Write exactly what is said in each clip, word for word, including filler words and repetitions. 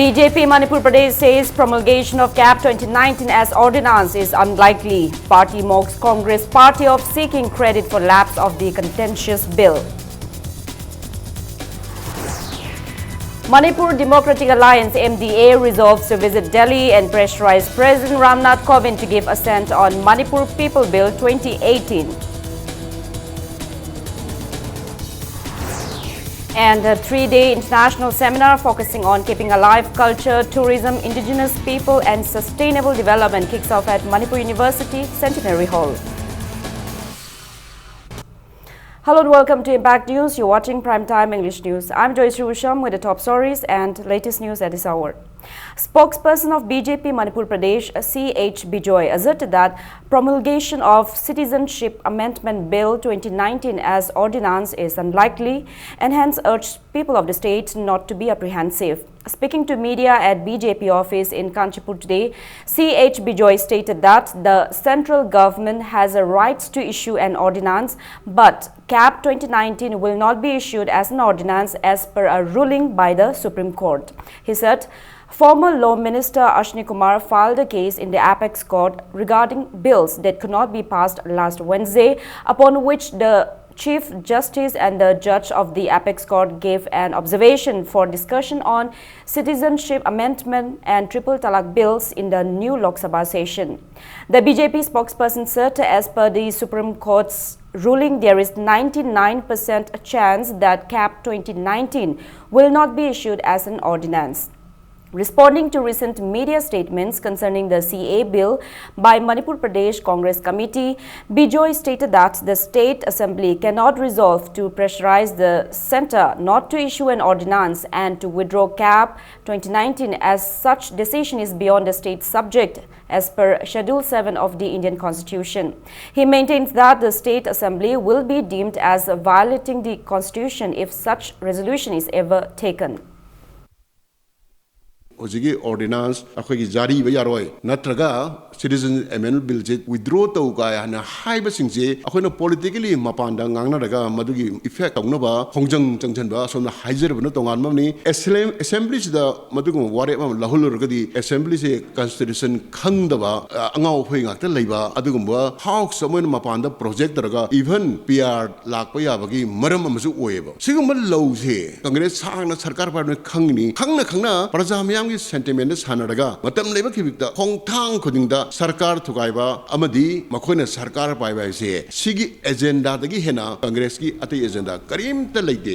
B J P Manipur Pradesh says promulgation of cap twenty nineteen as ordinance is unlikely. Party mocks Congress party of seeking credit for lapse of the contentious bill. Manipur Democratic Alliance, M D A, resolves to visit Delhi and pressurize President Ramnath Kovind to give assent on Manipur People Bill twenty eighteen. And a three-day international seminar focusing on keeping alive culture, tourism, indigenous people, and sustainable development kicks off at Manipur University Centenary Hall. Hello and welcome to Impact News. You're watching Prime Time English News. I'm Joyce Rusham with the top stories and latest news at this hour. Spokesperson of B J P Manipur Pradesh, C H Bijoy, asserted that promulgation of Citizenship Amendment Bill twenty nineteen as ordinance is unlikely and hence urged people of the state not to be apprehensive. Speaking to media at B J P office in Kanchipur today, C H Bijoy stated that the central government has a right to issue an ordinance, but cap twenty nineteen will not be issued as an ordinance as per a ruling by the Supreme Court. He said, former Law Minister Ashwini Kumar filed a case in the Apex Court regarding bills that could not be passed last Wednesday, upon which the Chief Justice and the judge of the Apex Court gave an observation for discussion on Citizenship Amendment and Triple Talaq bills in the new Lok Sabha session. The B J P spokesperson said, as per the Supreme Court's ruling, there is ninety-nine percent chance that cap twenty nineteen will not be issued as an ordinance. Responding to recent media statements concerning the C A bill by Manipur Pradesh Congress Committee, Bijoy stated that the State Assembly cannot resolve to pressurize the centre not to issue an ordinance and to withdraw cap twenty nineteen, as such decision is beyond the state subject as per Schedule seven of the Indian Constitution. He maintains that the State Assembly will be deemed as violating the Constitution if such resolution is ever taken. ꯍꯧꯖꯤꯛꯀꯤ ordinance ꯑꯩꯈꯣꯏꯒꯤ ꯖꯥꯔꯤ ꯑꯣꯏꯕ ꯌꯥꯔꯣꯏ, ꯅꯠꯇ꯭ꯔꯒ citizen ꯑꯦꯃꯦꯟꯃꯦꯟ ꯕꯤꯜꯁꯦ withdraw ꯇꯧ ꯀꯥꯏ ꯍꯥꯏꯅ ꯍꯥꯏꯕꯁꯤꯡꯁꯦ ꯑꯩꯈꯣꯏꯅ politically ꯃꯄꯥꯟꯗ ꯉꯥꯡꯅꯔꯒ ꯃꯗꯨꯒꯤ ꯏꯐꯦꯛ ꯇꯧꯅꯕ ꯈꯣꯡꯖꯪ ꯆꯪꯁꯤꯟꯕ ꯑꯁꯣꯝꯗ ꯍꯥꯏꯖꯔꯕꯅ ꯇꯣꯉꯥꯟꯕ ꯑꯃꯅꯤ꯫ ꯑꯦꯁꯦꯝ-, ꯑꯦꯁꯦꯝꯕ꯭ꯂꯤꯁꯤꯗ ꯃꯗꯨꯒꯨꯝꯕ ꯋꯥꯔꯦꯞ ꯑꯃ ꯂꯧꯍꯜꯂꯨꯔꯒꯗꯤ ꯑꯦꯁꯦꯝꯕ꯭ꯂꯤꯁꯦ ꯀꯟꯁꯇꯤꯇ꯭ꯌꯨꯁꯟ ꯈꯪꯗꯕ, ꯑ, ꯑꯉꯥꯎ ꯑꯐꯩ ꯉꯥꯛꯇ ꯂꯩꯕ ꯑꯗꯨꯒꯨꯝꯕ ꯍꯥꯎꯁ ꯑꯃ ꯑꯣꯏꯅ ꯃꯄꯥꯟꯗ ꯄ꯭ꯔꯣꯖꯦꯛ ꯇꯧꯔꯒ ꯏꯚꯟ ꯄꯤ ꯑꯥꯔ ꯂꯥꯛꯄ ꯌꯥꯕꯒꯤ ꯃꯔꯝ ꯑꯃꯁꯨ ꯑꯣꯏꯌꯦꯕ꯫ ꯁꯤꯒꯨꯝꯕ ꯂꯧꯁꯦ ꯀꯪꯒ꯭ꯔꯦꯁ ꯁꯥꯡꯅ ꯁꯔꯀꯥꯔ ꯄꯥꯏꯕꯅ ꯈꯪꯉꯤꯅꯤ, ꯈꯪꯅ ꯈꯪꯅ ꯄ꯭ꯔꯖꯥ ꯃꯤꯌꯥꯝꯒꯤ ꯁꯦꯟꯇꯤꯃꯦꯟꯗ ꯁꯥꯟꯅꯔꯒ ꯃꯇꯝ ꯂꯩꯕ ꯈꯤꯕꯤꯛꯇ ꯈꯣꯡꯊꯥꯡ ꯈꯨꯗꯤꯡꯗ ꯁꯔꯀꯥꯔ ꯊꯨꯒꯥꯏꯕ ꯑꯃꯗꯤ ꯃꯈꯣꯏꯅ ꯁꯔꯀꯥꯔ ꯄꯥꯏꯕ ꯍꯥꯏꯁꯦ ꯁꯤꯒꯤ ꯑꯦꯖꯦꯟꯗꯥꯗꯒꯤ ꯍꯦꯟꯅ ꯀꯪꯒ꯭ꯔꯦꯁꯀꯤ ꯑꯇꯩ ꯑꯦꯖꯦꯟꯗꯥ ꯀꯔꯤꯝꯇ ꯂꯩꯇꯦ꯫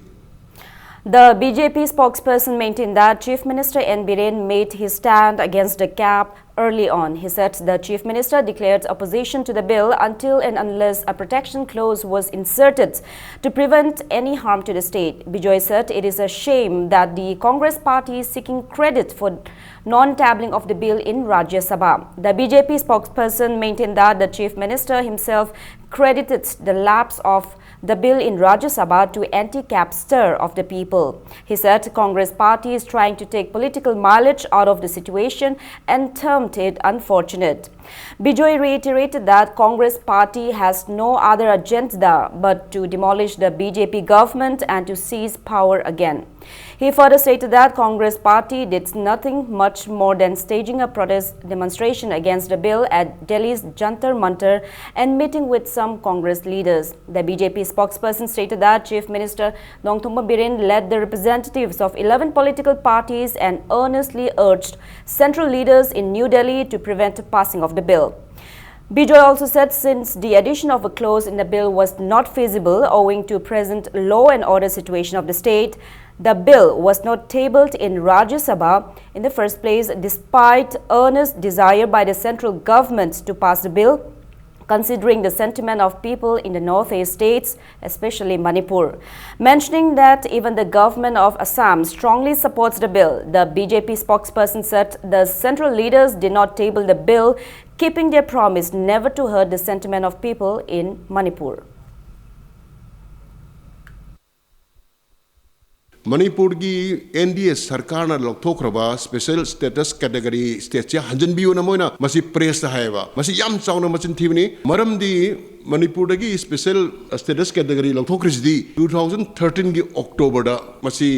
The B J P spokesperson maintained that Chief Minister N Biren made his stand against the cap early on. He said the Chief Minister declared opposition to the bill until and unless a protection clause was inserted to prevent any harm to the state. Bijoy said it is a shame that the Congress party is seeking credit for non-tabling of the bill in Rajya Sabha. The B J P spokesperson maintained that the Chief Minister himself credited the lapse of the bill in Rajya Sabha to anti-cap stir of the people. He said Congress party is trying to take political mileage out of the situation and termed it unfortunate. Bijoy reiterated that Congress party has no other agenda but to demolish the B J P government and to seize power again. He further stated that Congress party did nothing much more than staging a protest demonstration against the bill at Delhi's Jantar Mantar and meeting with some Congress leaders. The B J P spokesperson stated that Chief Minister Nongthombam Biren led the representatives of eleven political parties and earnestly urged central leaders in New Delhi to prevent passing of the bill. Bijoy also said since the addition of a clause in the bill was not feasible owing to present law and order situation of the state, the bill was not tabled in Rajya Sabha in the first place, despite earnest desire by the central government to pass the bill, considering the sentiment of people in the northeast states, especially Manipur. Mentioning that even the government of Assam strongly supports the bill, the B J P spokesperson said the central leaders did not table the bill, keeping their promise never to hurt the sentiment of people in Manipur. ꯃꯅꯤꯄꯨꯔꯒꯤ N D ꯑꯦ ꯁꯔꯀꯥꯔꯅ ꯂꯧꯊꯣꯛꯈ꯭ꯔꯕ special status category stateꯁꯦ ꯍꯟꯖꯤꯟꯕꯤꯌꯨꯅ ꯃꯣꯏꯅ ꯃꯁꯤ pressꯇ ꯍꯥꯏꯌꯦꯕ꯫ ꯃꯁꯤ ꯌꯥꯝ ꯆꯥꯎꯅ ꯃꯆꯤꯟ ꯊꯤꯕꯅꯤ꯫ ꯃꯔꯝꯗꯤ ꯃꯅꯤꯄꯨꯔꯗꯒꯤ special status category ꯂꯧꯊꯣꯛꯈ꯭ꯔꯤꯁꯤꯗꯤ two thousand thirteenꯒꯤ Octoberꯗ ꯃꯁꯤ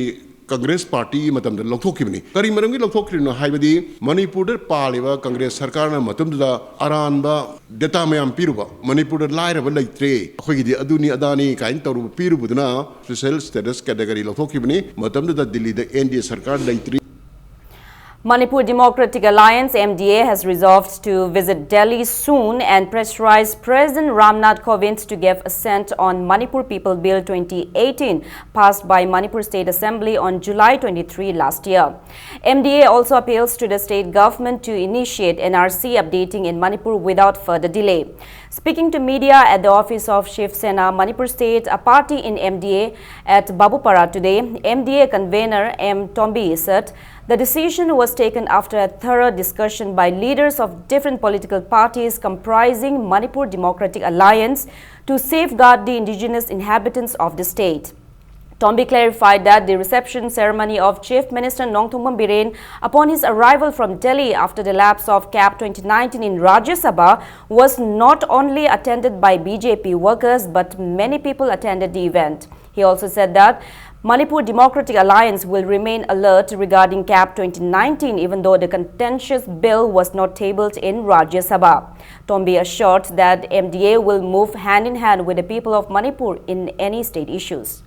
ꯀꯪꯒ꯭ꯔꯦꯁ ꯄꯥꯔꯇꯤꯒꯤ ꯃꯇꯝꯗ ꯂꯧꯊꯣꯛꯈꯤꯕꯅꯤ꯫ ꯀꯔꯤ ꯃꯔꯝꯒꯤ ꯂꯧꯊꯣꯛꯈ꯭ꯔꯤꯅꯣ ꯍꯥꯏꯕꯗꯤ ꯃꯅꯤꯄꯨꯔꯗ ꯄꯥꯜꯂꯤꯕ ꯀꯪꯒ꯭ꯔꯦꯁ ꯁꯔꯀꯥꯔꯅ ꯃꯇꯝꯗꯨꯗ ꯑꯔꯥꯟꯕ data ꯃꯌꯥꯝ ꯄꯤꯔꯨꯕ, ꯃꯅꯤꯄꯨꯔꯗ ꯂꯥꯏꯔꯕ ꯂꯩꯇ꯭ꯔꯦ, ꯑꯩꯈꯣꯏꯒꯤꯗꯤ ꯑꯗꯨꯅꯤ ꯑꯗꯥꯅꯤ ꯀꯥꯏꯅ ꯇꯧꯔꯨꯕ, ꯄꯤꯔꯨꯕꯗꯨꯅ special status category ꯂꯧꯊꯣꯛꯈꯤꯕꯅꯤ꯫ ꯃꯇꯝꯗꯨꯗ ꯗꯤꯜꯂꯤꯗ ꯑꯦꯟ ꯗꯤ ꯑꯦ ꯁꯔꯀꯥꯔ ꯂꯩꯇ꯭ꯔꯤ꯫ Manipur Democratic Alliance, M D A, has resolved to visit Delhi soon and pressurize President Ramnath Kovind to give assent on Manipur People Bill twenty eighteen, passed by Manipur State Assembly on July twenty-three last year. M D A also appeals to the state government to initiate N R C updating in Manipur without further delay. Speaking to media at the office of Shiv Sena Manipur State, a party in M D A, at Babupara today, M D A convener M Tombi said the decision was taken after a thorough discussion by leaders of different political parties comprising Manipur Democratic Alliance to safeguard the indigenous inhabitants of the state. Tombi clarified that the reception ceremony of Chief Minister Nongthombam Biren upon his arrival from Delhi after the lapse of CAP twenty nineteen in Rajya Sabha was not only attended by B J P workers, but many people attended the event. He also said that Manipur Democratic Alliance will remain alert regarding CAP twenty nineteen, even though the contentious bill was not tabled in Rajya Sabha. Tombi assured that M D A will move hand in hand with the people of Manipur in any state issues.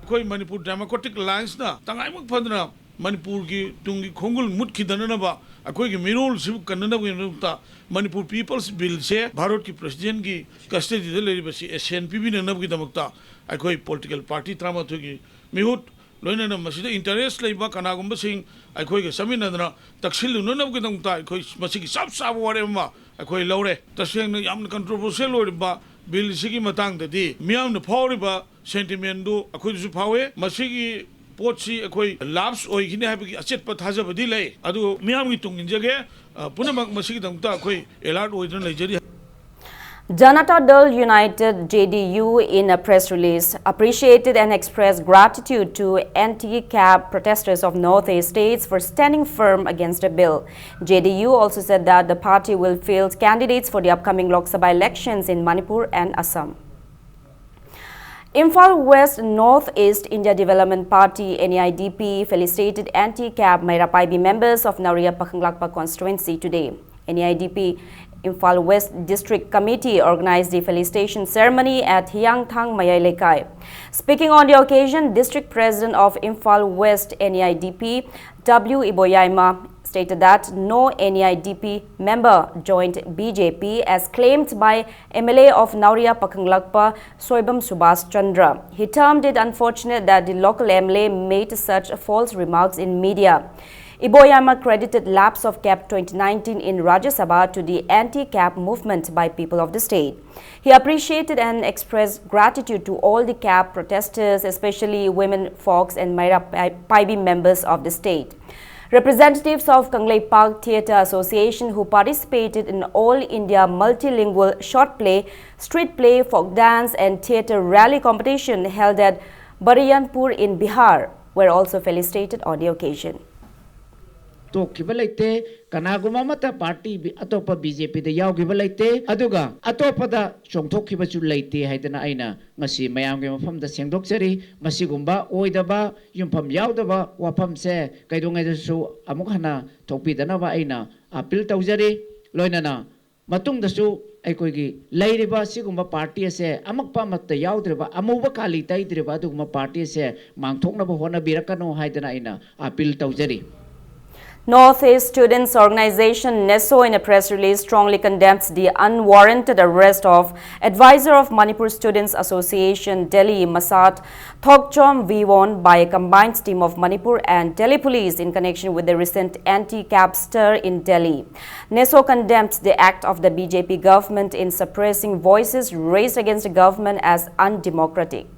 ꯑꯩꯈꯣꯏ Manipur democratic ꯑꯦꯂꯥꯏꯟꯁꯅ ꯇꯉꯥꯏꯃꯛ ꯐꯗꯅ ꯃꯅꯤꯄꯨꯔꯒꯤ ꯇꯨꯡꯒꯤ ꯈꯣꯡꯒꯨꯜ ꯃꯨꯠꯈꯤꯗꯅꯅꯕ, ꯑꯩꯈꯣꯏꯒꯤ ꯃꯤꯔꯣꯜꯁꯤꯕꯨ ꯀꯟꯅꯅꯕꯒꯤꯗꯃꯛꯇ Manipur peoples ꯕꯤꯜꯁꯦ ꯚꯥꯔꯠꯀꯤ ꯄ꯭ꯔꯁꯤꯗꯦꯟꯒꯤ ꯀꯁꯇꯗꯤꯗ ꯂꯩꯔꯤꯕꯁꯤ ꯑꯦꯁꯦꯟ ꯄꯤꯕꯤꯅꯅꯕꯒꯤꯗꯃꯛꯇ ꯑꯩꯈꯣꯏ political party ꯇꯔꯥꯃꯥꯊꯣꯏꯒꯤ ꯃꯤꯍꯨꯠ, ꯂꯣꯏꯅꯅ ꯃꯁꯤꯗ ꯏꯟꯇꯔꯦꯁ ꯂꯩꯕ ꯀꯅꯥꯒꯨꯝꯕꯁꯤꯡ ꯑꯩꯈꯣꯏꯒ ꯆꯠꯃꯤꯟꯅꯗꯅ ꯇꯛꯁꯤꯜꯂꯨꯅꯅꯕꯒꯤꯗꯃꯛꯇ ꯑꯩꯈꯣꯏ ꯃꯁꯤꯒꯤ ꯆꯞ ꯆꯥꯕ ꯋꯥꯔꯦꯞ ꯑꯃ ꯑꯩꯈꯣꯏ ꯂꯧꯔꯦ꯫ ꯇꯁꯦꯡꯅ ꯌꯥꯝꯅ ꯀꯟꯇ꯭ꯔꯣꯚꯔꯁꯤꯌꯦꯜ ꯑꯣꯏꯔꯤꯕ ꯕꯤꯜꯁꯤꯒꯤ ꯃꯇꯥꯡꯗꯗꯤ ꯃꯤꯌꯥꯝꯅ ꯐꯥꯎꯔꯤꯕ ꯁꯦꯟꯇꯤꯃꯦꯟꯗꯨ ꯑꯩꯈꯣꯏꯗꯁꯨ ꯐꯥꯎꯋꯦ꯫ ꯃꯁꯤꯒꯤ ꯄꯣꯠꯁꯤ ꯑꯩꯈꯣꯏ ꯂꯥꯞꯁ ꯑꯣꯏꯈꯤꯅꯤ ꯍꯥꯏꯕꯒꯤ ꯑꯆꯦꯠꯄ ꯊꯥꯖꯕꯗꯤ ꯂꯩ꯫ ꯑꯗꯨ ꯃꯤꯌꯥꯝꯒꯤ ꯇꯨꯡ ꯏꯟꯖꯒꯦ꯫ ꯑ, ꯄꯨꯝꯅꯃꯛ ꯃꯁꯤꯒꯤꯗꯃꯛꯇ ꯑꯩꯈꯣꯏ ꯑꯦꯂꯔꯠ ꯑꯣꯏꯗꯨꯅ ꯂꯩꯖꯔꯤ꯫ Janata Dal United, J D U, in a press release, appreciated and expressed gratitude to anti-cab protesters of Northeast states for standing firm against the bill. J D U also said that the party will field candidates for the upcoming Lok Sabha elections in Manipur and Assam. Imphal West Northeast India Development Party, N E I D P, felicitated anti-cab Meira Paibi members of Naoriya Pakhanglakpa constituency today. N E I D P Imphal West District Committee organized the felicitation ceremony at Hiyangthang Mayai Leikai. Speaking on the occasion, District President of Imphal West N E I D P, W Iboyaima, stated that no N E I D P member joined B J P as claimed by M L A of Naoriya Pakhanglakpa, Soibam Subhas Chandra. He termed it unfortunate that the local M L A made such false remarks in media. Iboyama credited lapse of cab twenty nineteen in Rajya Sabha to the anti-cab movement by people of the state. He appreciated and expressed gratitude to all the cab protesters, especially women, folks, and Meira Pai- Paibi members of the state. Representatives of Kangleipak Theatre Association, who participated in All India Multilingual Short Play, Street Play, Folk Dance, and Theatre Rally competition held at Bariyanpur in Bihar, were also felicitated on the occasion. ꯇꯣꯛꯈꯤꯕ ꯂꯩꯇꯦ꯫ ꯀꯅꯥꯒꯨꯝꯕ ꯑꯃꯠꯇ party B- ꯑꯇꯣꯞꯄ B J ꯄꯤꯗ ꯌꯥꯎꯈꯤꯕ ꯂꯩꯇꯦ꯫ ꯑꯗꯨꯒ ꯑꯇꯣꯞꯄꯗ ꯆꯣꯡꯊꯣꯛꯈꯤꯕꯁꯨ ꯂꯩꯇꯦ ꯍꯥꯏꯗꯅ ꯑꯩꯅ ꯉꯁꯤ ꯃꯌꯥꯝꯒꯤ ꯃꯐꯝꯗ ꯁꯦꯡꯗꯣꯛꯆꯔꯤ꯫ ꯃꯁꯤꯒꯨꯝꯕ ꯑꯣꯏꯗꯕ, ꯌꯨꯝꯐꯝ ꯌꯥꯎꯗꯕ ꯋꯥꯐꯝꯁꯦ ꯀꯩꯗꯧꯉꯩꯗꯁꯨ ꯑꯃꯨꯛ ꯍꯟꯅ ꯊꯣꯛꯄꯤꯗꯅꯕ ꯑꯩꯅ ꯑꯄꯤꯜ ꯇꯧꯖꯔꯤ꯫ ꯂꯣꯏꯅꯅ ꯃꯇꯨꯡꯗꯁꯨ ꯑꯩꯈꯣꯏꯒꯤ ꯂꯩꯔꯤꯕ ꯁꯤꯒꯨꯝꯕ ꯄꯥꯔꯇꯤ ꯑꯁꯦ ꯑꯃꯛꯄ ꯑꯃꯠꯇ ꯌꯥꯎꯗ꯭ꯔꯤꯕ, ꯑꯃꯨꯕ ꯀꯥꯂꯤ ꯇꯩꯗ꯭ꯔꯤꯕ ꯑꯗꯨꯒꯨꯝꯕ ꯄꯥꯔꯇꯤ ꯑꯁꯦ ꯃꯥꯡꯊꯣꯛꯅꯕ ꯍꯣꯠꯅꯕꯤꯔꯛꯀꯅꯨ ꯍꯥꯏꯗꯅ ꯑꯩꯅ ꯑꯄꯤꯜ ꯇꯧꯖꯔꯤ꯫ Northeast Students Organization, NESO, in a press release, strongly condemns the unwarranted arrest of advisor of Manipur Students Association, Delhi, Masat Thokchom Viwon, by a combined team of Manipur and Delhi police in connection with the recent anti-cab stir in Delhi. NESO condemns the act of the B J P government in suppressing voices raised against the government as undemocratic.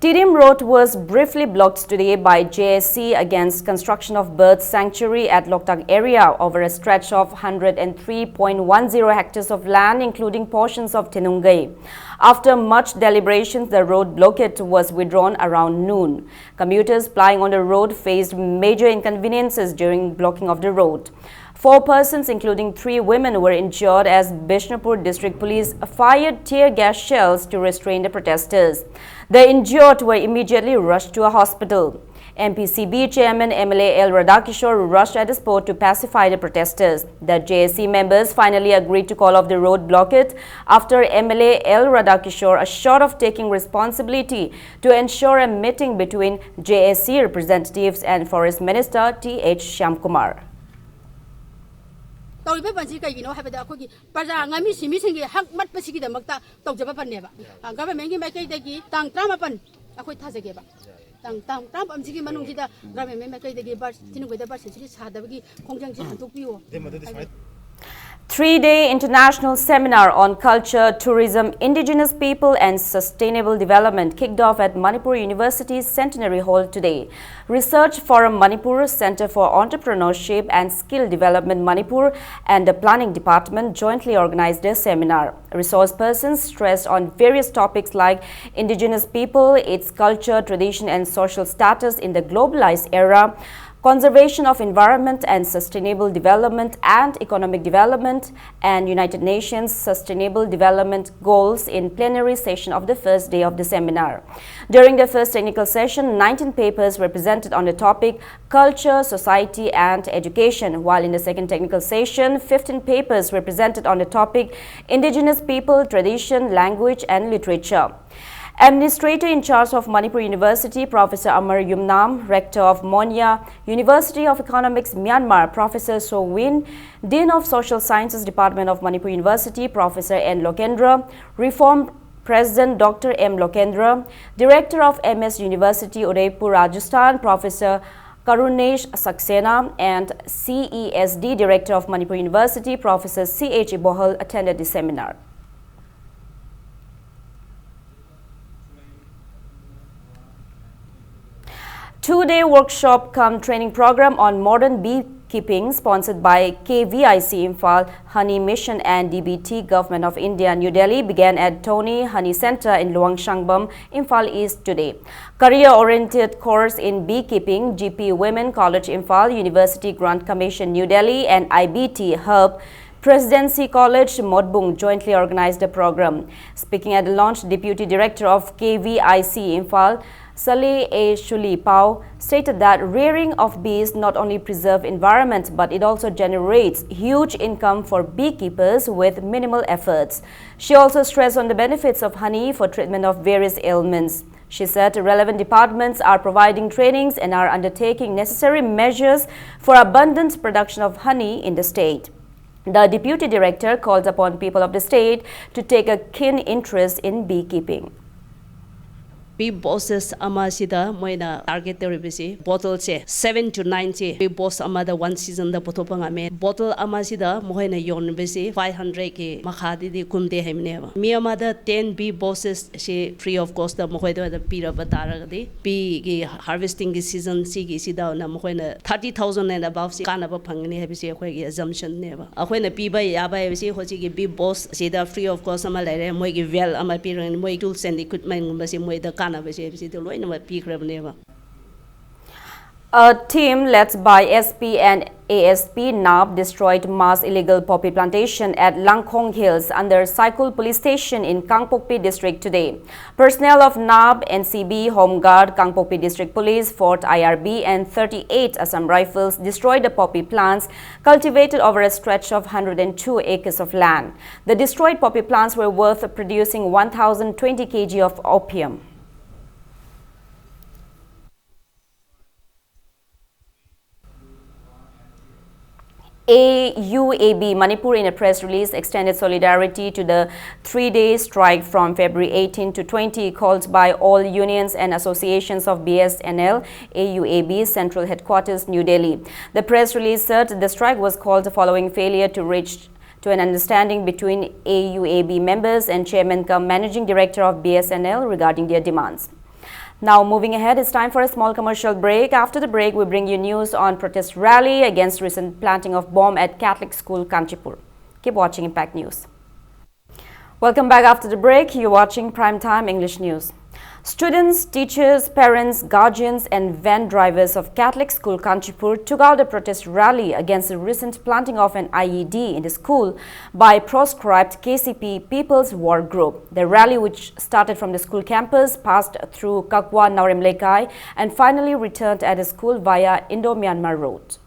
Tirim Road was briefly blocked today by J A C against construction of bird sanctuary at Loktak area over a stretch of one hundred three point one zero hectares of land, including portions of Thinungai. After much deliberations, the road blockade was withdrawn around noon. Commuters plying on the road faced major inconveniences during blocking of the road. Four persons, including three women, were injured as Bishnupur District Police fired tear gas shells to restrain the protesters. The injured were immediately rushed to a hospital. M P C B chairman M L A L Radhakishore rushed at the spot to pacify the protesters. The J A C members finally agreed to call off the road blockade after M L A L Radhakishore assured of taking responsibility to ensure a meeting between J A C representatives and Forest Minister T H Shyamkumar. ꯇꯧꯔꯤꯕ ꯕꯟꯁꯤ ꯀꯩꯒꯤꯅꯣ ꯍꯥꯏꯕꯗ ꯑꯩꯈꯣꯏꯒꯤ ꯄ꯭ꯔꯖꯥ ꯉꯥꯃꯤ ꯁꯤꯃꯤꯁꯤꯡꯒꯤ ꯍꯛ ꯃꯠꯄꯁꯤꯒꯤꯗꯃꯛꯇ ꯇꯧꯖꯕ ꯕꯟꯅꯦꯕ꯫ ꯒꯚꯔꯟꯃꯦꯟꯒꯤ ꯃꯥꯏꯀꯩꯗꯒꯤ ꯇꯥꯡ ꯇꯔꯥꯃꯥꯄꯟ ꯑꯩꯈꯣꯏ ꯊꯥꯖꯒꯦꯕ꯫ ꯇꯥꯡ ꯇꯥꯡ ꯇꯔꯥꯃꯥꯄꯟꯁꯤꯒꯤ ꯃꯅꯨꯡꯁꯤꯗ ꯒꯚꯔꯟꯃꯦꯟ ꯃꯥꯏꯀꯩꯗꯒꯤ ꯕꯥꯔꯠ ꯊꯤꯅꯨꯡꯒꯩꯗ ꯕꯥꯔꯠ ꯁꯦꯟꯆꯨꯔꯤ ꯁꯥꯗꯕꯒꯤ ꯈꯣꯡꯖꯪꯁꯤ ꯍꯟꯗꯣꯛꯄꯤꯌꯣ꯫ Three-day international seminar on culture, tourism, indigenous people and sustainable development kicked off at Manipur University's Centenary Hall today. Research Forum Manipur, Center for Entrepreneurship and Skill Development Manipur and the Planning Department jointly organized the seminar. Resource persons stressed on various topics like indigenous people, its culture, tradition and social status in the globalized era, conservation of environment and sustainable development and economic development, and United Nations Sustainable Development Goals in plenary session of the first day of the seminar. During the first technical session, nineteen papers were presented on the topic culture, society, and education, while in the second technical session, fifteen papers were presented on the topic indigenous people, tradition, language, and literature. Administrator in charge of Manipur University, Professor Amar Yumnam, Rector of Monya University of Economics, Myanmar, Professor So Win, Dean of Social Sciences Department of Manipur University, Professor N Lokendra, Reform President Doctor M Lokendra, Director of M S University, Udaipur, Rajasthan, Professor Karunesh Saxena, and C E S D Director of Manipur University, Professor C H Ibohal, attended the seminar. Two-day workshop cum training program on modern beekeeping, sponsored by K V I C Imphal, Honey Mission and D B T, Government of India, New Delhi, began at Tony Honey Center in Luang Shangbam, Imphal East today. Career-oriented course in beekeeping, G P Women College Imphal, University Grant Commission New Delhi and I B T Hub Presidency College, Motbung jointly organized the program. Speaking at the launch, Deputy Director of K V I C Imphal, Saleh A. Shuli Pao, stated that rearing of bees not only preserve environment but it also generates huge income for beekeepers with minimal efforts. She also stressed on the benefits of honey for treatment of various ailments. She said relevant departments are providing trainings and are undertaking necessary measures for abundant production of honey in the state. The deputy director called upon people of the state to take a keen interest in beekeeping. Bee bosses ꯑꯃꯁꯤꯗ ꯃꯣꯏꯅ target ꯇꯧꯔꯤꯕꯁꯤ ꯕꯣꯇꯜꯁꯦ seven to nine ꯁꯤ bee boss ꯑꯃꯗ one seasonꯗ ꯄꯨꯊꯣꯛꯄ ꯉꯝꯃꯦ꯫ ꯕꯣꯇꯜ ꯑꯃꯁꯤꯗ ꯃꯈꯣꯏꯅ ꯌꯣꯟꯕꯁꯤ five hundredꯀꯤ ꯃꯈꯥꯗꯗꯤ ꯀꯨꯝꯗꯦ ꯍꯥꯏꯕꯅꯦꯕ꯫ ꯃꯤ ꯑꯃꯗ ten bee bossesꯁꯤ free of costꯇ ꯃꯈꯣꯏꯗ ꯄꯤꯔꯕ ꯇꯥꯔꯒꯗꯤ beeꯒꯤ harvestingꯒꯤ season ꯁꯤꯒꯤꯁꯤꯗ ꯃꯈꯣꯏꯅ thirty thousand and aboveꯁꯤ ꯀꯥꯟꯅꯕ ꯐꯪꯒꯅꯤ ꯍꯥꯏꯕꯁꯤ ꯑꯩꯈꯣꯏꯒꯤ assumptionꯅꯦꯕ꯫ ꯑꯩꯈꯣꯏꯅ ꯄꯤꯕ ꯌꯥꯕ ꯍꯥꯏꯕꯁꯤ ꯍꯧꯖꯤꯛꯀꯤ bee bossꯁꯤꯗ free of cost ꯑꯃ ꯂꯩꯔꯦ, ꯃꯣꯏꯒꯤ well ꯑꯃ ꯄꯤꯔꯅꯤ, ꯃꯣꯏ tools and equipmentꯒꯨꯝꯕꯁꯤ ꯃꯣꯏꯗ ꯀꯥꯟꯅꯕꯁꯦ ꯍꯥꯏꯕꯁꯤꯗ ꯂꯣꯏꯅꯃꯛ ꯄꯤꯈ꯭ꯔꯕꯅꯦꯕ꯫ A team led by S P and A S P NAB destroyed mass illegal poppy plantation at Langkhong Hills under Saikul Police Station in Kangpokpi District today. Personnel of NAB, N C B, Home Guard, Kangpokpi District Police, Fort I R B and thirty-eight Assam Rifles destroyed the poppy plants cultivated over a stretch of hundred and two acres of land. The destroyed poppy plants were worth producing one thousand twenty K G of opium. A U A B Manipur, in a press release, extended solidarity to the three-day strike from February eighteen to twenty called by all unions and associations of B S N L, A U A B, Central Headquarters, New Delhi. The press release said the strike was called following failure to reach to an understanding between A U A B members and chairman cum managing director of B S N L regarding their demands. Now, moving ahead, it's time for a small commercial break. After the break, we bring you news on protest rally against recent planting of bomb at Catholic School, Kanchipur. Keep watching Impact News. Welcome back after the break. You're watching Prime Time English News. Students, teachers, parents, guardians, and van drivers of Catholic School Kanchipur took out a protest rally against the recent planting of an I E D in the school by proscribed K C P People's War Group. The rally, which started from the school campus, passed through Kakwa Naorem Lekai, and finally returned at the school via Indo-Myanmar Road.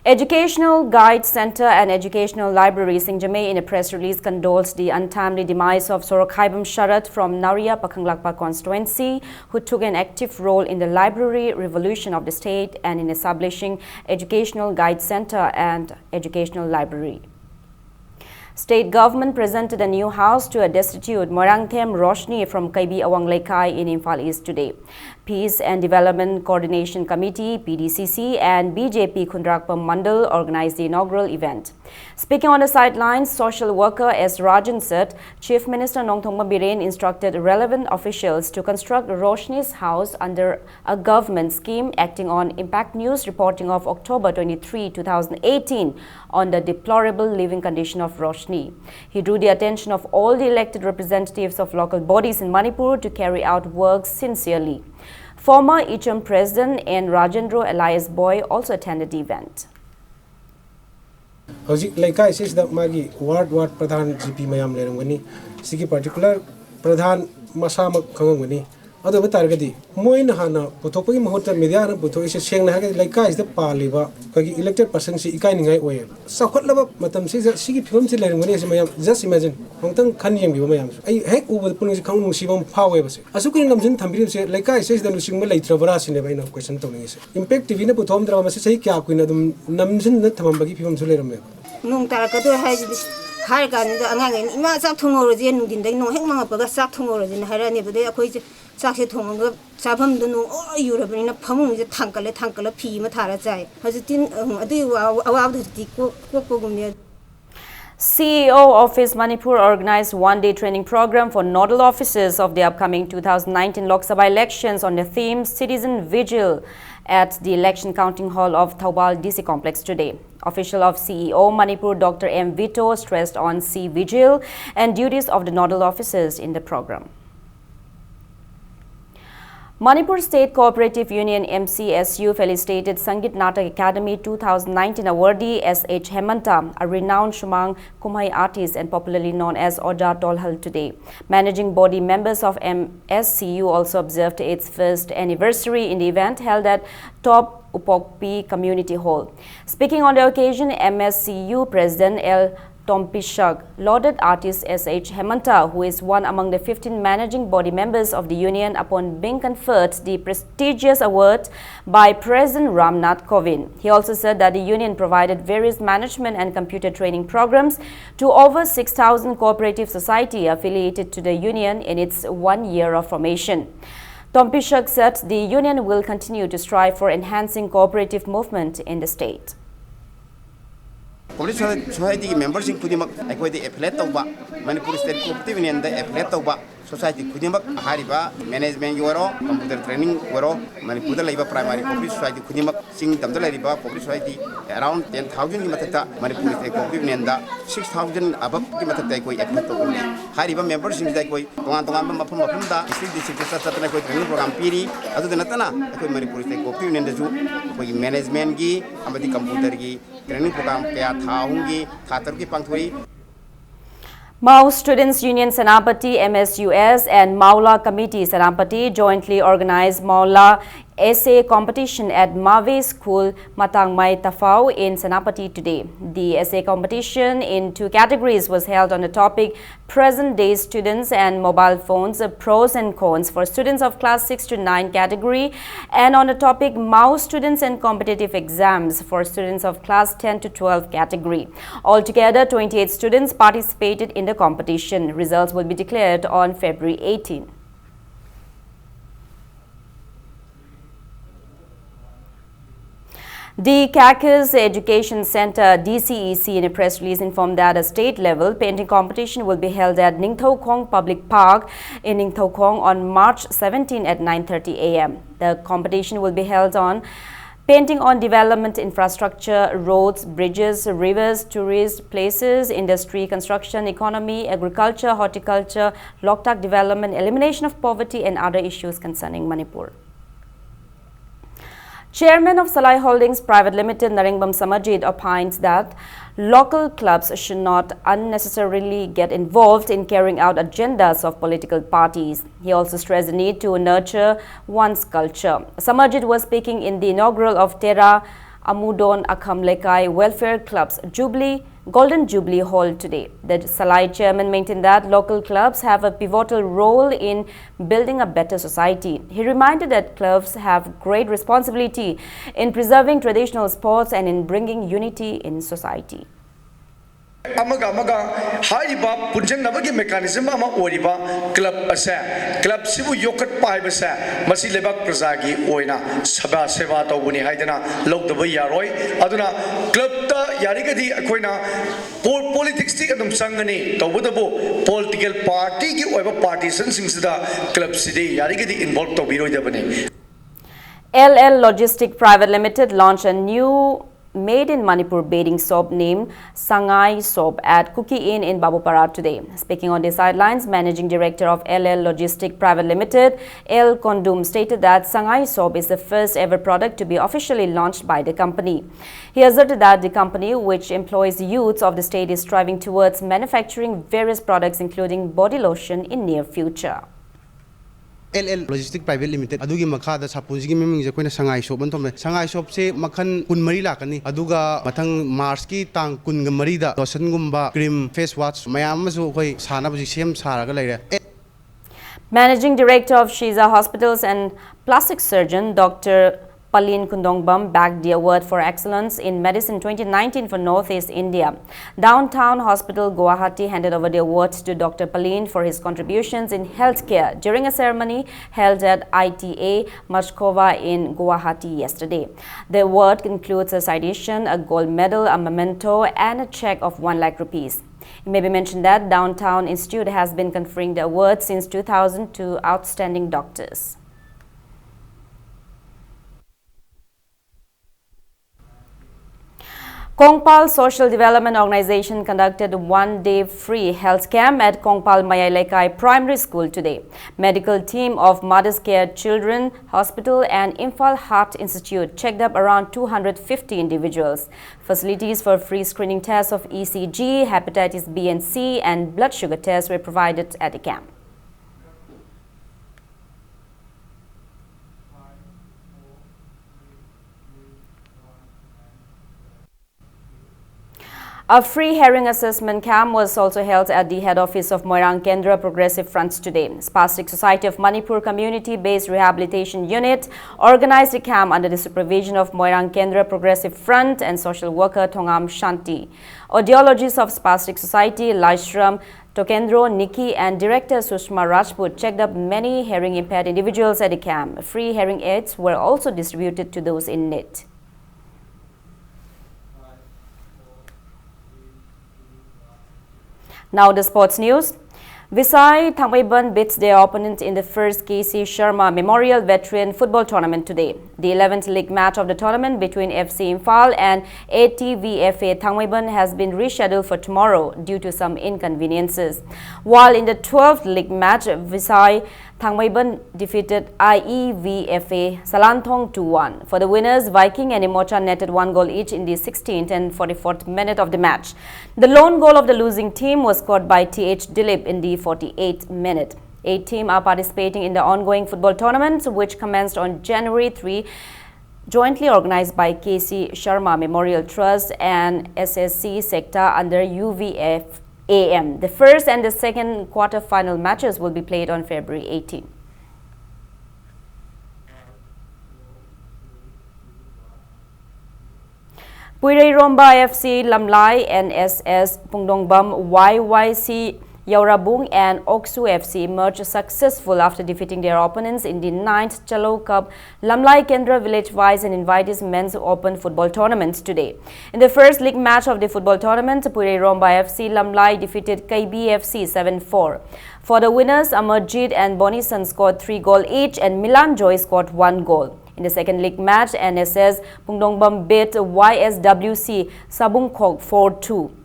Educational Guide Center and Educational Library Singjamei, in a press release, condoles the untimely demise of Sorokhaibam Sharat from Naria Pakhanglakpa constituency, who took an active role in the library revolution of the state and in establishing Educational Guide Center and Educational Library. State government presented a new house to a destitute Moirangthem Roshni from Kaibi Awang Leikai in Imphal East today. Peace and Development Coordination Committee, P D C C, and B J P Khundrakpa Mandal organized the inaugural event. Speaking on the sidelines, social worker S Rajan said Chief Minister Nongthombam Biren instructed relevant officials to construct Roshni's house under a government scheme. Acting on Impact News reporting of October twenty-three, two thousand eighteen, on the deplorable living condition of Roshni. He drew the attention of all the elected representatives of local bodies in Manipur to carry out work sincerely. Former Icham President N Rajendra alias Boy also attended the event. ꯍꯧꯖꯤꯛ ꯂꯩꯀꯥꯏꯁꯤꯗ ꯃꯥꯒꯤ ꯋꯥꯔꯗ ꯋꯥꯔꯗ ꯄ꯭ꯔꯙꯥꯟ G P ꯃꯌꯥꯝ ꯂꯩꯔꯝꯒꯅꯤ꯫ ꯁꯤꯒꯤ particular ꯄ꯭ꯔꯙꯥꯟ ꯃꯁꯥꯃꯛ ꯈꯪꯉꯝꯒꯅꯤ꯫ ꯑꯗꯨ ꯑꯣꯏꯕ ꯇꯥꯔꯒꯗꯤ ꯃꯣꯏꯅ ꯍꯥꯟꯅ ꯄꯨꯊꯣꯛꯄꯒꯤ ꯃꯍꯨꯠꯇ ꯃꯦꯗꯤꯌꯥꯅ ꯄꯨꯊꯣꯛꯏꯁꯦ, ꯁꯦꯡꯅ ꯍꯥꯏꯔꯒꯗꯤ ꯂꯩꯀꯥꯏꯁꯤꯗ ꯄꯥꯜꯂꯤꯕ ꯑꯩꯈꯣꯏꯒꯤ ꯏꯂꯦꯛꯇꯦꯠ ꯄꯥꯔꯁꯟꯁꯤ ꯏꯀꯥꯏꯅꯤꯡꯉꯥꯏ ꯑꯣꯏꯌꯦꯕ꯫ ꯆꯥꯎꯈꯠꯂꯕ ꯃꯇꯝꯁꯤꯗ ꯁꯤꯒꯤ ꯐꯤꯕꯝꯁꯤ ꯂꯩꯔꯝꯒꯅꯤ ꯍꯥꯏꯁꯦ ꯃꯌꯥꯝ just imagine ꯑꯃꯨꯛꯇꯪ ꯈꯟ ꯌꯦꯡꯕꯤꯕ ꯃꯌꯥꯝꯁꯨ꯫ ꯑꯩ ꯍꯦꯛ ꯎꯕꯗ ꯄꯨꯛꯅꯤꯡꯁꯦ ꯈꯪꯅꯨꯡ ꯅꯨꯡꯁꯤꯕ ꯑꯃ ꯐꯥꯎꯋꯦꯕꯁꯦ꯫ ꯑꯁꯨꯛ ꯀꯨꯏꯅ ꯅꯝꯁꯤꯟ ꯊꯝꯕꯤꯔꯤꯕꯁꯦ ꯂꯩꯀꯥꯏꯁꯤꯗ ꯂꯨꯆꯤꯡꯕ ꯂꯩꯇ꯭ꯔꯕ꯭ꯔꯥ ꯁꯤꯅꯦꯕ ꯑꯩꯅ ꯀꯣꯏꯁꯟ ꯇꯧꯅꯤꯡꯉꯤꯁꯦ꯫ ꯏꯝꯄꯦꯛ ꯇꯤ ꯚꯤꯅ ꯄꯨꯊꯣꯛꯑꯝꯗ꯭ꯔꯕ ꯃꯁꯤ ꯆꯍꯤ ꯀꯌꯥ ꯀꯨꯏꯅ ꯑꯗꯨꯝ ꯅꯝꯁꯤꯟꯗꯨꯅ ꯊꯝꯃꯝꯕꯒꯤ ꯐꯤꯕꯝꯁꯨ ꯂꯩꯔꯝꯃꯦꯕ꯫ ꯅꯣꯡ ꯇꯥꯔꯛꯀꯗꯣꯏ ꯍꯥꯏꯁꯤꯗꯤ ꯍꯥꯏꯔ ꯀꯥꯟꯗꯨꯗ ꯑꯉꯥꯡꯈꯩꯅ "ꯏꯃꯥ ꯆꯥꯛ ꯊꯣꯡꯍꯧꯔꯁꯦ, ꯅꯨꯡꯊꯤꯟꯗꯒꯤ ꯅꯣꯡ ꯍꯦꯛ ꯃꯪꯉꯛꯄꯒ ꯆꯥꯛ ꯊꯣꯡꯍꯧꯔꯁꯦꯅ" ꯍꯥꯏꯔꯛꯑꯅꯦꯕ꯫ ꯑꯗꯩ ꯑꯩꯈꯣꯏꯁꯦ ꯆꯥꯛꯁꯦ ꯊꯣꯡꯉꯒ ꯆꯥꯐꯝꯗꯣ ꯅꯣꯡ ꯂꯣꯏ ꯌꯨꯔꯕꯅꯤꯅ ꯐꯃꯨꯡꯁꯦ ꯊꯥꯡꯀꯠꯂꯦ, ꯊꯥꯡꯀꯠꯂ ꯐꯤ ꯑꯃ ꯊꯥꯔ ꯆꯥꯏ꯫ ꯍꯧꯖꯤꯛꯇꯤ ꯑꯗꯨꯒꯤ ꯑꯋꯥꯕꯗꯣ ꯍꯧꯖꯤꯛꯇꯤ ꯀꯣꯛ ꯀꯣꯛꯄꯒꯨꯝꯅꯦ꯫ C E O Office Manipur organized one-day training program for nodal officers of the upcoming two thousand nineteen Lok Sabha elections on the theme Citizen Vigil at the Election Counting Hall of Thoubal D C Complex today. Official of C E O Manipur Doctor M Vito stressed on C Vigil and duties of the nodal officers in the program. Manipur State Cooperative Union, M C S U, felicitated Sangeet Natak Academy two thousand nineteen awardee S H Hemanta, a renowned Shumang Kumhai artist and popularly known as Oja Tolhal, today. Managing body members of M S C U also observed its first anniversary in the event held at Top Upokpi Community Hall. Speaking on the occasion, M S C U President L Tompishak lauded artist S H Hemanta, who is one among the fifteen managing body members of the union, upon being conferred the prestigious award by President Ramnath Kovind. He also said that the union provided various management and computer training programs to over six thousand cooperative society affiliated to the union in its one year of formation. Tompishak said the union will continue to strive for enhancing cooperative movement in the state. Cooperative ꯁꯣꯁꯥꯏꯇꯤꯒꯤ ꯃꯦꯝꯕꯔꯁꯤꯡ ꯈꯨꯗꯤꯡꯃꯛ ꯑꯩꯈꯣꯏꯗ affiliate ꯇꯧꯕ, Manipur state cooperative ꯌꯨꯅꯤꯌꯟꯗ affiliate ꯇꯧꯕ society ꯈꯨꯗꯤꯡꯃꯛ, ꯍꯥꯏꯔꯤꯕ ꯃꯦꯅꯦꯖꯃꯦꯟꯒꯤ ꯑꯣꯏꯔꯣ, ꯀꯝꯄ꯭ꯌꯨꯇꯔ ꯇ꯭ꯔꯦꯅꯤꯡ ꯑꯣꯏꯔꯣ, ꯃꯅꯤꯄꯨꯔꯗ ꯂꯩꯕ ꯄ꯭ꯔꯥꯏꯃꯥꯔꯤ ꯀꯣꯑꯣꯄꯔꯦꯇꯤꯚ ꯁꯣꯁꯥꯏꯇꯤ ꯈꯨꯗꯤꯡꯃꯛ, ꯆꯤꯡ ꯇꯝꯗ ꯂꯩꯔꯤꯕ ꯀꯣꯑꯣꯄꯔꯦꯇꯤꯚ ꯁꯣꯁꯥꯏꯇꯤ ꯑꯦꯔꯥꯎꯟ ꯇꯦꯟ ꯊꯥꯎꯖꯟꯒꯤ ꯃꯊꯛꯇ ꯃꯅꯤꯄꯨꯔ ꯁ꯭ꯇꯦꯠ ꯀꯣꯑꯣꯄꯔꯦꯇꯤꯚ ꯌꯨꯅꯤꯌꯟꯗ ꯁꯤꯛꯁ ꯊꯥꯎꯖꯟ ꯑꯕꯞꯀꯤ ꯃꯊꯛꯇ ꯑꯩꯈꯣꯏ ꯑꯦꯐꯤꯂꯦꯠ ꯇꯧꯕꯅꯤ꯫ ꯍꯥꯏꯔꯤꯕ ꯃꯦꯝꯕꯔꯁꯤꯡꯁꯤꯗ ꯑꯩꯈꯣꯏ ꯇꯣꯉꯥꯟ ꯇꯣꯉꯥꯟꯕ ꯃꯐꯝ ꯃꯐꯝꯗ, ꯗꯤꯁꯇ꯭ꯔꯤꯛ ꯗꯤꯁꯇ꯭ꯔꯤꯛꯇ ꯆꯠ ꯆꯠꯇꯅ ꯑꯩꯈꯣꯏ ꯇ꯭ꯔꯦꯅꯤꯡ ꯄ꯭ꯔꯣꯒ꯭ꯔꯥꯝ ꯄꯤꯔꯤ꯫ ꯑꯗꯨꯗ ꯅꯠꯇꯅ ꯑꯩꯈꯣꯏ ꯃꯅꯤꯄꯨꯔ ꯁ꯭ꯇꯦꯠ ꯀꯣꯑꯣꯄꯔꯦꯇꯤꯚ ꯌꯨꯅꯤꯌꯟꯗꯁꯨ ꯑꯩꯈꯣꯏꯒꯤ ꯃꯦꯅꯦꯖꯃꯦꯟꯒꯤ ꯑꯃꯗꯤ ꯀꯝꯄ꯭ꯌꯨꯇꯔꯒꯤ ꯇ꯭ꯔꯦꯅꯤꯡ ꯄ꯭ꯔꯣꯒ꯭ꯔꯥꯝ ꯀꯌꯥ ꯊꯥ ꯑꯍꯨꯝꯒꯤ, ꯊꯥ ꯇꯔꯨꯛꯀꯤ ꯄꯥꯡꯊꯣꯛꯏ꯫ Mao Students Union Senapati, M S U S, and Maula Committee Senapati jointly organized Maula essay competition at Mave School, Matangmai Tafao in Senapati today. The essay competition in two categories was held on the topic Present Day Students and Mobile Phones, Pros and Cons for students of class six to nine category, and on the topic Mao Students and Competitive Exams for students of class ten to twelve category. Altogether, twenty-eight students participated in the competition. Results will be declared on February eighteen. The Kakis Education Center, D C E C, in a press release informed that a state-level painting competition will be held at Ningthoukhong Public Park in Ningthoukhong on March seventeen at nine thirty a m. The competition will be held on painting on development infrastructure, roads, bridges, rivers, tourist places, industry, construction, economy, agriculture, horticulture, Loktak development, elimination of poverty, and other issues concerning Manipur. Chairman of Salai Holdings Private Limited, Naringbam Samarjit, opines that local clubs should not unnecessarily get involved in carrying out agendas of political parties. He also stressed the need to nurture one's culture. Samarjit was speaking in the inaugural of Tera Amudon Akham Lekai Welfare Club's Jubilee Golden Jubilee Hall today. The Salai chairman maintained that local clubs have a pivotal role in building a better society. He reminded that clubs have great responsibility in preserving traditional sports and in bringing unity in society. ꯑꯃꯒ ꯑꯃꯒ ꯍꯥꯏꯔꯤꯕ ꯄꯨꯟꯁꯤꯟꯅꯕꯒꯤ mechanism ꯑꯃ ꯑꯣꯏꯔꯤꯕ club ꯑꯁꯦ, club ꯁꯤꯕꯨ ꯌꯣꯛꯈꯠꯄ ꯍꯥꯏꯕꯁꯦ ꯃꯁꯤ ꯂꯩꯕꯥꯛ ꯄ꯭ꯔꯖꯥꯒꯤ ꯑꯣꯏꯅ ꯁꯦꯕꯥ ꯁꯦꯕꯥ ꯇꯧꯕꯅꯤ ꯍꯥꯏꯗꯅ ꯂꯧꯗꯕ ꯌꯥꯔꯣꯏ꯫ ꯑꯗꯨꯅ club ꯇ ꯌꯥꯔꯤꯒꯩꯗꯤ ꯑꯩꯈꯣꯏꯅ po- politics ꯇꯤ ꯑꯗꯨꯝ ꯆꯪꯒꯅꯤ, ꯇꯧꯕꯇꯕꯨ political party ꯒꯤ ꯑꯣꯏꯕ partition ꯁꯤꯡꯁꯤꯗ club ꯁꯤꯗꯤ ꯌꯥꯔꯤꯒꯩꯗꯤ involve ꯇꯧꯕꯤꯔꯣꯏꯗꯕꯅꯤ꯫ L L Logistic Private Limited launched a new made in Manipur bathing soap named Sangai Soap at Kuki Inn in Babupara today. Speaking on the sidelines, Managing Director of L L Logistic Private Limited, L Kondum, stated that Sangai Soap is the first ever product to be officially launched by the company. He asserted that the company, which employs youths of the state, is striving towards manufacturing various products including body lotion in near future. L L Logistic Private Limited ꯑꯗꯨꯒꯤ ꯃꯈꯥꯗ ꯁꯥꯄꯣꯟꯁꯤꯒꯤ ꯃꯃꯤꯡꯁꯦ ꯑꯩꯈꯣꯏꯅ ꯁꯉꯥꯏ shop ꯑꯅ ꯊꯣꯟꯕꯅꯦ꯫ ꯁꯉꯥꯏ ꯁꯣꯞꯁꯦ ꯃꯈꯜ ꯀꯨꯟꯃꯔꯤ ꯂꯥꯛꯀꯅꯤ꯫ ꯑꯗꯨꯒ ꯃꯊꯪ ꯃꯥꯔꯆꯀꯤ ꯇꯥꯡ ꯀꯨꯟꯒ ꯃꯔꯤꯗ lotion ꯒꯨꯝꯕ, cream, face wash ꯃꯌꯥꯝ ꯑꯃꯁꯨ ꯑꯩꯈꯣꯏ ꯁꯥꯅꯕꯁꯤ ꯁꯦꯝ ꯁꯥꯔꯒ ꯂꯩꯔꯦ꯫ Managing Director of Shiza Hospitals and plastic surgeon Doctor Palin Kundongbam bagged the Award for Excellence in Medicine twenty nineteen for Northeast India. Downtown Hospital Guwahati handed over the award to Doctor Palin for his contributions in healthcare during a ceremony held at I T A Machkova in Guwahati yesterday. The award includes a citation, a gold medal, a memento, and a check of one lakh rupees. It may be mentioned that Downtown Institute has been conferring the award since two thousand to outstanding doctors. Kongpal Social Development Organization conducted one-day free health camp at Kongpal Mayai Lekai Primary School today. Medical team of Mother's Care Children Hospital and Imphal Heart Institute checked up around two hundred fifty individuals. Facilities for free screening tests of E C G, hepatitis B and C, and blood sugar tests were provided at the camp. A free hearing assessment camp was also held at the head office of Moirang Kendra Progressive Front today. Spastic Society of Manipur Community-Based Rehabilitation Unit organized the camp under the supervision of Moirang Kendra Progressive Front and social worker Thongam Shanti. Audiologists of Spastic Society, Laishram Tokendro Niki and Director Sushma Rajput checked up many hearing impaired individuals at the camp. Free hearing aids were also distributed to those in need. Now the sports news. Visai Thangmeiban beats their opponent in the first K C Sharma Memorial Veteran Football Tournament today. The eleventh league match of the tournament between F C Imphal and A T V F A Thangmeiban has been rescheduled for tomorrow due to some inconveniences. While in the twelfth league match, Visai Thangmeiban defeated I E V F A Salanthong two one. For the winners, Viking and Imocha netted one goal each in the sixteenth and forty-fourth minute of the match. The lone goal of the losing team was scored by T H Dilip in the forty-eighth minute. Eight teams are participating in the ongoing football tournament, which commenced on January three, jointly organized by K C Sharma Memorial Trust and S S C sector under U V F A M. The first and the second quarter-final matches will be played on February eighteen. Puireiromba F C Lamlai, N S S Pungdongbam Y Y C Yaurabung and Oksu F C emerged successful after defeating their opponents in the ninth Chalo Cup Lamlai Kendra Village Wise and Invitees Men's Open Football Tournament today. In the first league match of the football tournament, Puireiromba F C Lamlai defeated K B F C seven four. For the winners, Amarjit and Bonison scored three goal each and Milan Joy scored one goal. In the second league match, N S S Pungdongbam beat Y S W C Sabungkhok four two.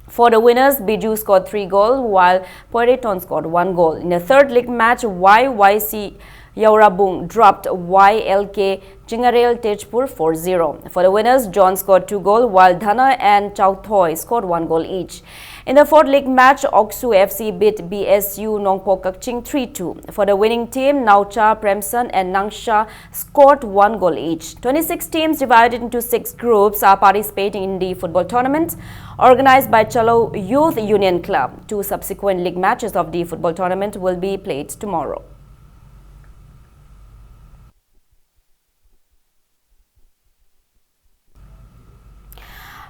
For the winners, Biju scored three goals, while Poiriton scored one goal. In the third league match, Y Y C Yaurabung dropped Y L K Jingarel Tejpur four zero. For the winners, John scored two goals, while Dhana and Chauthoi scored one goal each. In the fourth league match, Oksu F C beat B S U Nongpoh Kakching three two. For the winning team, Naucha Premson and Nangsha scored one goal each. Twenty-six teams divided into six groups are participating in the football tournament organized by Chalo Youth Union Club. Two subsequent league matches of the football tournament will be played tomorrow.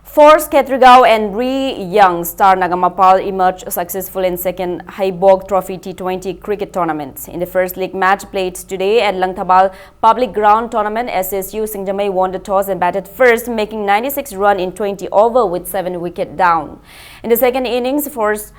Force Khetrigao and Ri Young Star Nagamapal emerged successful in second Haibok Trophy T twenty cricket tournament. In the first league match played today at Langthabal Public Ground Tournament, S S U Singjamei won the toss and batted first, making ninety-six run in twenty over with seven wicket down. In the second innings, Force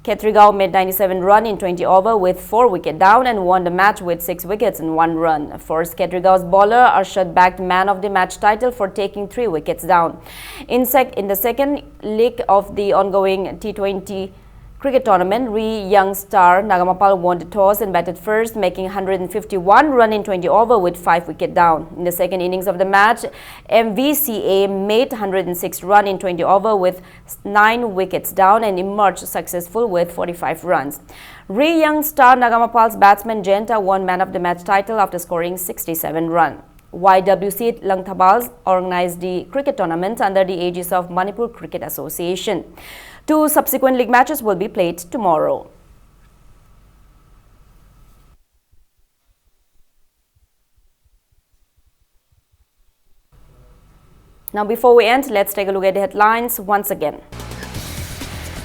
Khetrigao made ninety-seven run in twenty over with four wicket down and won the match with six wickets and one run. Force Khetrigao's bowler Arshad bagged man of the match title for taking three wickets down. In, sec- in the second leg of the ongoing T twenty cricket tournament, Ri Young Star Nagamapal won the toss and batted first, making one hundred fifty-one run in twenty over with five wicket down. In the second innings of the match, M V C A made one hundred six run in twenty over with nine wickets down and emerged successful with forty-five runs. Ri Young Star Nagamapal's batsman Jayanta won man of the match title after scoring sixty-seven runs. Y W C Langthabal organized the cricket tournament under the aegis of Manipur Cricket Association. Two subsequent league matches will be played tomorrow. Now, before we end, let's take a look at the headlines once again.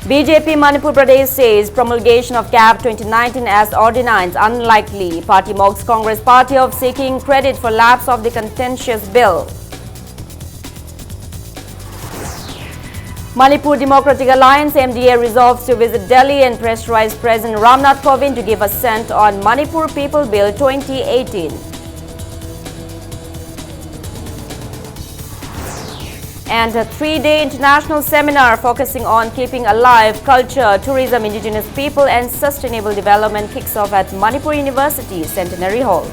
B J P Manipur Pradesh says promulgation of CAB twenty nineteen as ordinance unlikely. Party mocks Congress party of seeking credit for lapse of the contentious bill. Manipur Democratic Alliance, M D A, resolves to visit Delhi and pressurize President Ramnath Kovind to give assent on Manipur People Bill twenty eighteen. And a three-day international seminar focusing on keeping alive culture, tourism, indigenous people, and sustainable development kicks off at Manipur University Centenary Hall.